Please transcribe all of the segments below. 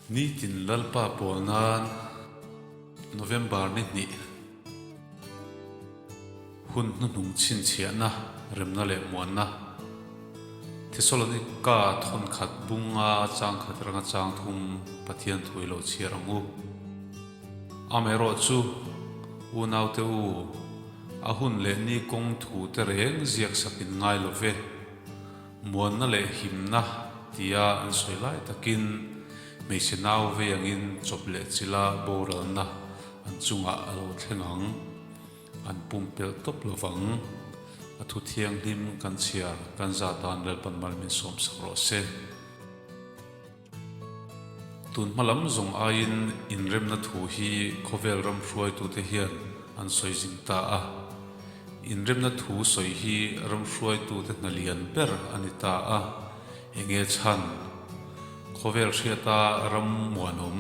Nitin Lalpa pawl nan November ni hnih hun hnuhnung chhinchhiahna, remna leh muanna, Thesalonika thawnkhat bunga changkhat ranga changthum Pathian thu i lo chhiar ang u. Amaherawh chu, unaute u, a hun leh ni kawng thu te reng ziak sak in ngai lo ve. Muanna leh himna tia an sawi lai takin hmeichhe nau vei angin chawp leh chila boralna an chungah a lo thleng ang. An pumpelh tawp lovang. A thu thianghlim kan chhiar kan za tan Lalpan mal min sawmsak rawh se. Tun hma lam zawng aiin inremna thu hi khawvel ram hruaitute hian an sawi zing ta a. Inremna thu sawi hi ram hruaitute hna lian ber a ni ta a. Enge chhan? Khawvel hriata ram muanawm,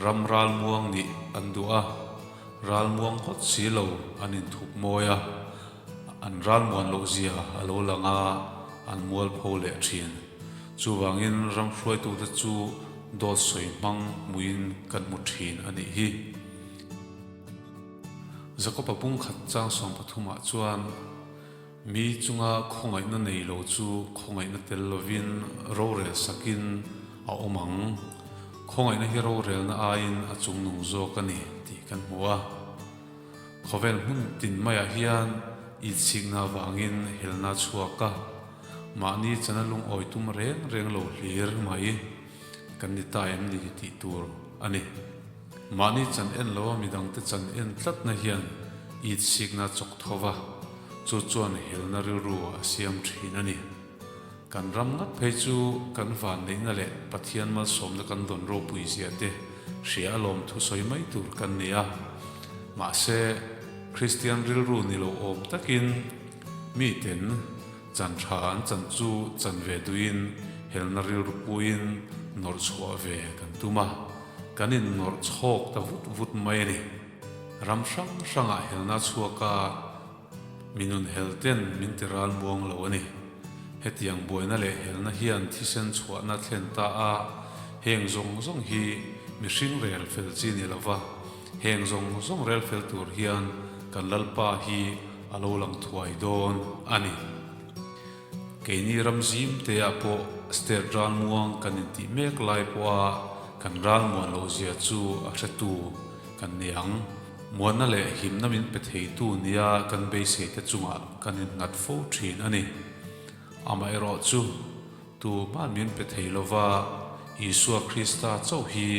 ram ralmuang nih an duh a, ralmuang ngawt si lo an inthup mawi a, an ralmuan loh zia a lo lang a, an mualpho leh thin. Chuvangin ram hruaitute chu dawt sawi hmang hmuin kan hmu thin a nih hi. Jakob-a bungkhat chang 13 ah chuan, Mi chunga khawngaihna nei lo chu khawngaihna tel lovin rorel sakin a awm ang. Khawngaihna hi rorelna aiin a chungnung zawk a ni tih kan hmu a. Khawvel hmun tin maiah hian itsikna avangin helna a chhuak a. Mahni chana lungawi tum reng reng lo hlir mai kan ni ta em ni tih tur a ni. Mahni chan en loa midangte chan en tlatna hian itsikna chawk tho va, chu chuan helna rilru a siam thin a ni. Kan ram ngat phei chu kan vanneihna leh Pathian malsawmna kan dawn ropui zia te hria alawm thu sawi mai tur kan ni a. Mahse, Kristian rilru ni lo awm takin miten Chan tha an chan chu chan ve duhin helna rilru puiin nawrh chhuah ve kan tum a, kan innawrh chhawk ta vut vut mai a ni. Ram hrang hrangah helna chhuak a, mi nun hel ten min ti ral muang lo a ni. Hetiang buaina leh helna hian thisen chhuahna thlen ta a, heng zawng zawng hi mihring rel fel chi ni lova, heng zawng zawng rel fel tur hian kan Lalpa hi A lo lang thuai dawn a ni. Keini ram zim te ah pawh state ralmuang kan intih mek lai pawha kan ralmuan loh zia chu a hretu kan ni ang. Muanna leh himna min pe theitu nia kan beisei te chungah kan innghat fo thin a ni. Amaherawhchu. Tu hman min pe thei lova, Isua Krista chauh hi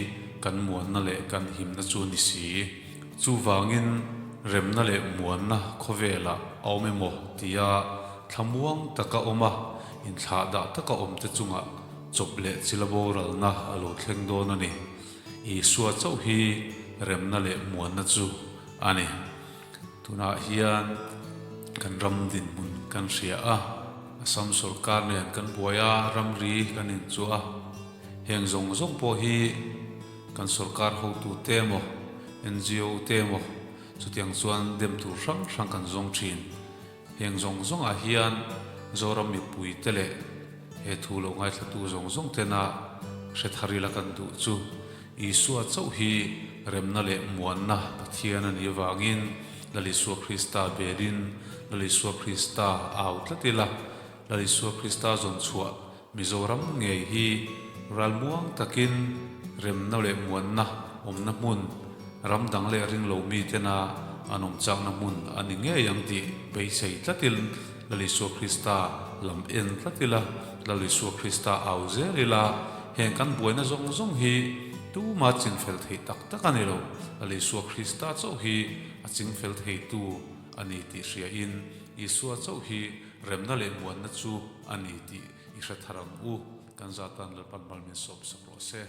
kan muanna leh kan himna chu ni si. Chuvangin remna leh muanna khawvelah a awm emaw tia thlamuang taka awm a, inthlahdah taka awmte chungah chawp leh chila boralna a lo thleng dawn a ni. Isua chauh hi remna leh muanna chu a ni. Tunah hian kan ram dinhmun kan hria a, Assam sorkar nen kan buai a, ramri kan inchuah a, heng zawng zawng pawh hi kan sorkar hotute emaw, NGO te emaw chutiang chuan dem tur hrang hrang kan zawng thin. Heng zawng zawngah hian Zoram mipuite leh he thu lo ngaithlatu zawng zawng tena hre thar ila kan duh chu Isua chauh hi remna leh muanna Pathian a nih avangin Lal Isua Krista belin Lal Isua Krista au tlat ila, Lal Isua Krista zawn chhuah Mizoram ngei hi ralmuang takin remna leh muanna awmna hmun, ram dang leh ringlo mitena an awm chakna hmun a ni ngei ang tih beisei tlatin Lal Isua Krista lam en tlat ila, Lal Isua Krista au zel ila, heng kan buaina zawng zawng hi tuma chinfel theih tak tak a ni lo, Lal Isua Krista chauh hi a chingfel theitu a ni tih hriain Isua chauh hi remna leh muanna chu a ni tih i hre thar ang u. Kan zatan Lalpan mal min sawp sak rawh se.